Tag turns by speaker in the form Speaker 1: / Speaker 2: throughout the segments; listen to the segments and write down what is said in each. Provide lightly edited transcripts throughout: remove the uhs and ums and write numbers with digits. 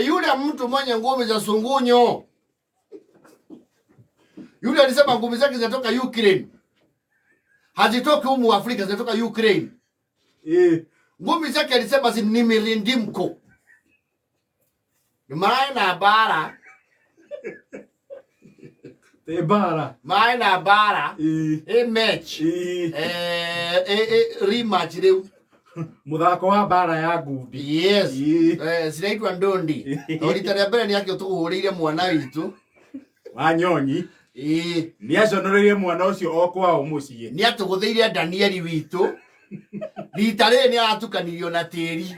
Speaker 1: Yule mtu mwenye ngumi za sungunyo. Yule alisema ngumi zake zinatoka Ukraine. Hazitoki humu Afrika, zinatoka Ukraine. Ngumi zake alisema ni mirindimko. Ni maĩ na bara.
Speaker 2: Ĩ mbara.
Speaker 1: Maĩ na bara.
Speaker 2: Ĩ.
Speaker 1: Ĩ match.
Speaker 2: Ĩ.
Speaker 1: Rematch rĩu.
Speaker 2: Muthako wa mbara ya ngundi.
Speaker 1: Yes.
Speaker 2: Ĩ.
Speaker 1: Ciraitwa ndondi. No rita rĩa mbere nĩ akĩo tũhũrĩire mwana witũ.
Speaker 2: Wanyonyi.
Speaker 1: Ĩ.
Speaker 2: Nĩ aconoreire mwana ũcio o kwao mũciĩ.
Speaker 1: Nĩ atũgũthĩire Danieli witũ. Rita rĩrĩ nĩ aratukanirio na tĩri.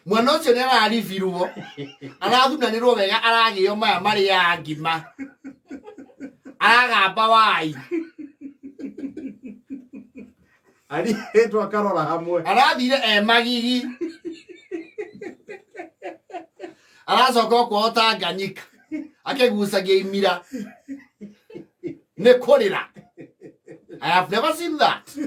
Speaker 1: Mwana ũcio nĩ araribirwo, arathunanĩrwo wega, aragĩo maya marĩaga ngima, aragamba wai.
Speaker 2: Arihĩtwo akarora hamwe.
Speaker 1: Arathire e magigi, aracoka o kwao Tanganyika akĩgucagia imira nĩ kũrĩra. I have never seen that.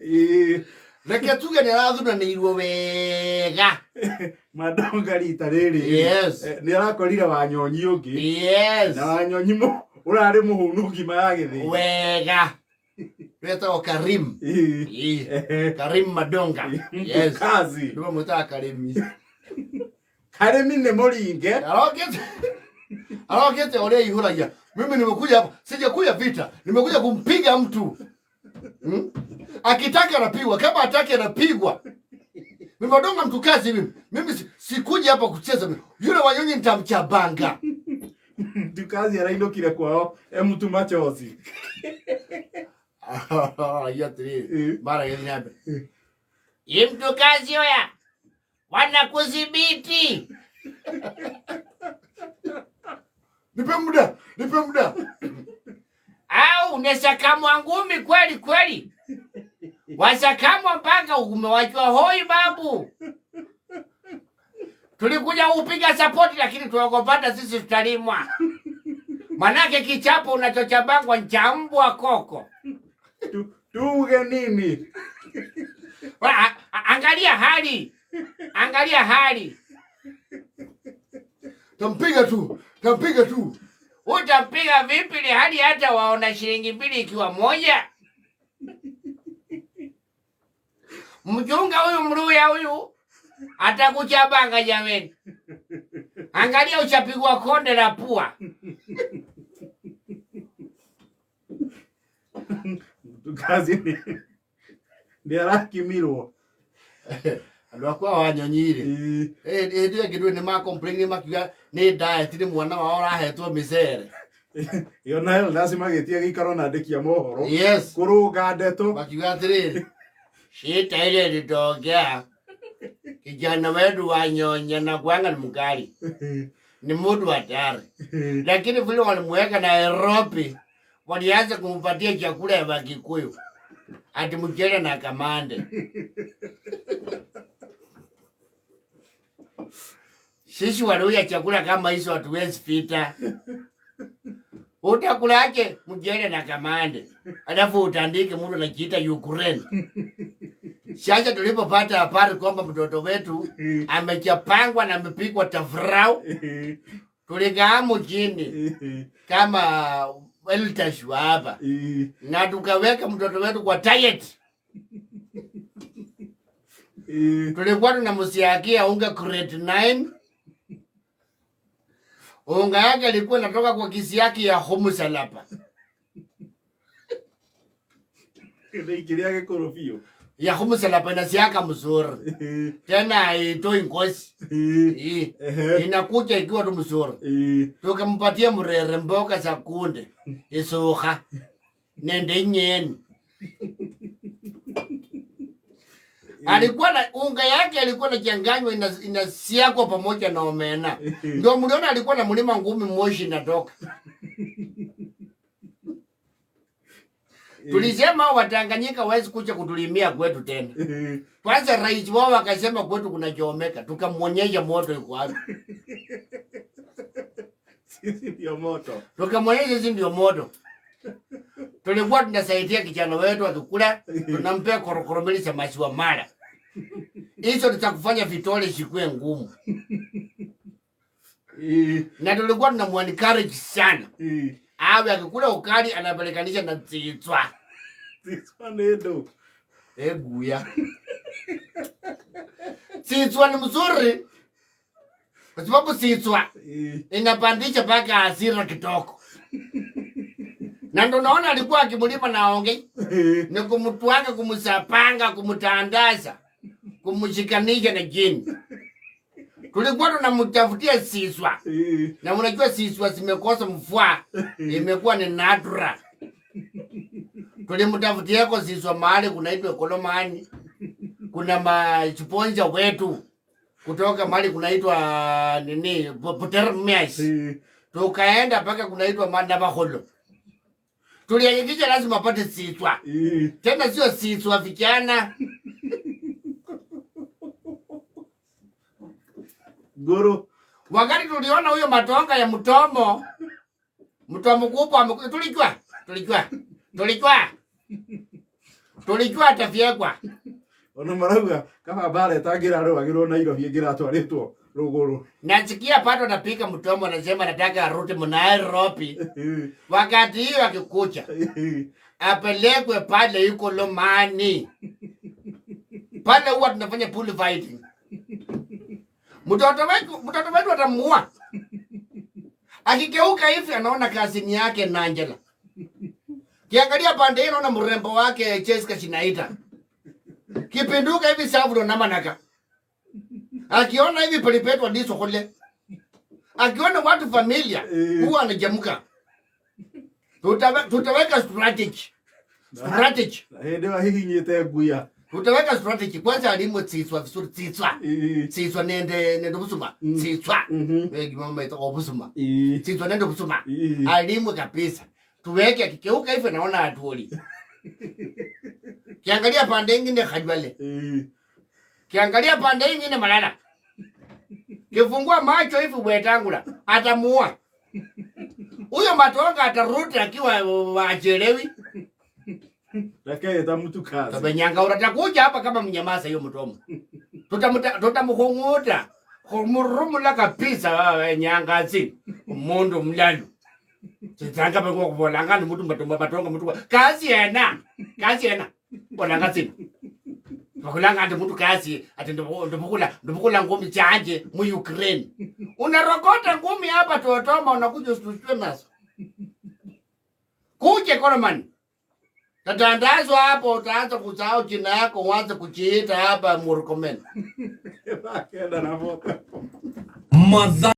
Speaker 2: Ĩ.
Speaker 1: Reke tuge nĩ arathunanĩirwo wega.
Speaker 2: Mandonga rita rĩrĩ.
Speaker 1: Yes.
Speaker 2: Nĩ arakorire Wanyonyi ũngĩ.
Speaker 1: Yes.
Speaker 2: Na Wanyonyi ũrarĩ mũhũnu ngima ya gĩthĩi.
Speaker 1: Wega. Wetagwo Karim.
Speaker 2: Ĩ.
Speaker 1: Ĩ. Karim Madonga. Yes.
Speaker 2: Kazi.
Speaker 1: Nĩwe mwĩtaga Karimi.
Speaker 2: Karimi nĩ mũringe.
Speaker 1: Arokete. Arokete ũrĩa ihũragia. Mimi nimekuja hapa, sijakuja vita, nimekuja kumpiga mtu. Akitaka anapigwa, kama hataki anapigwa. Mimi Madonga mtu kazi mimi. Mimi sikuja hapa kucheza mimi. Yule Wanyonyi nitamchabanga.
Speaker 2: Mtu kazi arainũkire kwao e mtu machozi.
Speaker 1: Hiyo atĩrĩrĩ, mara gĩthiĩ na mbere. Ye mtu kazi oya. Wanakudhibiti. Nipe muda, nipe muda. Au unasakamwa ngumi kweli kweli. Wasakamwa mpaka umewachwa hoi babu. Tulikuja kupiga support lakini tuokopata sisi tutalimwa. Manake kichapo unachochabangwa ni cha mbwa koko.
Speaker 2: Tuge nini?
Speaker 1: Angalia hali. Angalia hali. Tampiga tu, tampiga tu. Utampiga vipi ni hali hata waona shilingi 2 ikiwa moja? Mchunga huyu Mluya huyu atakuchabanga jameni. Angalia uchapigwa konde la pua.
Speaker 2: Kazi ni arakimirwo.
Speaker 1: Andũ akwa Wanyonyire.
Speaker 2: Ĩ.
Speaker 1: Hĩndĩ ĩyo ĩngĩ ndũĩ nĩ ma complain makiuga nĩ diet nĩ mwana wao ũrahetwo mĩcere.
Speaker 2: Ĩyo nayo lazima gĩtie gĩikaro na andĩki a mohoro.
Speaker 1: Yes.
Speaker 2: Kũrũnga ndeto.
Speaker 1: Makiuga atĩrĩrĩ, shita ile ilitokea kijana wetu Wanyonya na kuanga ni mkali. Ni mtu hatari. Lakini vile walimuweka Nairobi, walianza kumpatia chakula ya Wakikuyu. Ati mchele na kamande. Sisi Waluhya chakula kama hizo hatuwezi pita. Utakulaje mchele na kamande? Alafu utandike mtu anajiita Ukraine. Sasa tulipopata habari kwamba mtoto wetu amechapangwa na amepigwa tafrau, tulikaa chini kama elders wa hapa na tukaweka mtoto wetu kwa diet. Tulikuwa tunamsiakia unga grade 9. Unga yake ilikuwa inatoka kwa kisiaki ya Humusalapa.
Speaker 2: Ile gĩkũrũ biũ.
Speaker 1: Ya Humusalapa inasiaka mzuri. Tena haitoi ngozi. Inakuja ikiwa tu mzuri. Tukampatia mrere mboga za kunde, isuha, nende nyeni. Alikuwa na unga yake alikuwa na changanywa inasiakwa pamoja na omena. Ndio mliona alikuwa na mlima ngumi moshi inatoka. Tulisema Watanganyika hawezi kuja kutulimia kwetu tena. Kwanza rais wao akasema kwetu kuna chomeka, tukamwonyesha moto iko wapi.
Speaker 2: Sisi ndio moto.
Speaker 1: Tukamwonyesha sisi ndio moto. Tulikuwa tunasaidia kijana wetu akikula, tunampea korokoro mbili za maziwa mala. Hizo tutakufanya vitole zikuwe ngumu. Na tulikuwa tunamuencourage sana. Awe akikula ukali anapelekanisha na tsitswa.
Speaker 2: Tsitswa nĩ ndũ.
Speaker 1: Eguya. Tsitswa ni mzuri kwa sababu tsitswa inapandisha mpaka hasira kidogo. Na ndo naona alikuwa akimlima na aongei ni kumtwanga, kumsapanga, kumtandaza, kumshikanisha na jini. Tulikuwa tunamtafutia siswa. Na unajua siswa zimekosa mvua, imekuwa ni nadra. Tulimtafutiako siswa mahali kunaitwa Kolomani. Kuna masponsa wetu kutoka mahali kunaitwa nini, Butermias. Tukaenda mpaka kunaitwa Mandabaholo. Tulihakikisha lazima apate siswa. Tena sio siswa vijana.
Speaker 2: Ngũrũ.
Speaker 1: Wakati tuliona huyo matonga ya mtomo, mtomo kubwa amekuja, tulijua, tulijua, tulijua. Tulijua atafyekwa.
Speaker 2: Ona marauga kaba mbara ĩtangĩrarũagĩrwo Nairobi ĩngĩratwarĩtwo rũgũrũ.
Speaker 1: Nasikia pato anapika mtomo, anasema nataka arudi Nairobi. Wakati hiyo akikuja apelekwe pale yuko Lomani. Pale huwa tunafanya pool fighting. Mtoto wetu atamuua. Akigeuka hivi anaona kazini yake Nangela. Kiangalia pande hii anaona mrembo wake Jessica Chinaita. Kipinduka hivi safu na manaka. Akiona hivi palipetwa ndiso kule. Akiona watu familia huwa anajamuka. Tutaweka strategy. Strategy.
Speaker 2: Na hĩndĩ ĩyo ahihinyĩte nguya.
Speaker 1: Tutaweka strategy. Kwanza alimu tsitswa vizuri tsitswa. Tsitswa nende busuma. Tsitswa. Wengi mama ita busuma. Tsitswa nende busuma. Alimu kabisa. Tuweke akigeuka hivi naona atuoli. Kiangalia pande nyingine Khalwale. Kiangalia pande nyingine Malala. Kifungua macho hivi Wetangula atamuua. Huyo Matonga atarudi akiwa achelewi.
Speaker 2: Reke ta mtu kazi.
Speaker 1: Tabenyanga utakuja hapa kama mnyamaza hiyo mtomo. Tutamukhung'uta. Khumurumula kabisa nyangazi. Umundu mlalu. Sitsanga beko kubolanga ni mutu matumba matonga mutu. Kazi yena. Kazi yena. Bolanga tsina. Bakulanga ati mutu kazi ati ndobukula ngumi chanje mu Ukraine. Unarokota ngumi hapa Totoma unakuja usitue nazo. Kuje Kolomani. Tatandazwa hapo utaanza kusahau jina yako uanze kujiita hapa Murkomen.
Speaker 2: Kenda na moto.
Speaker 3: Madha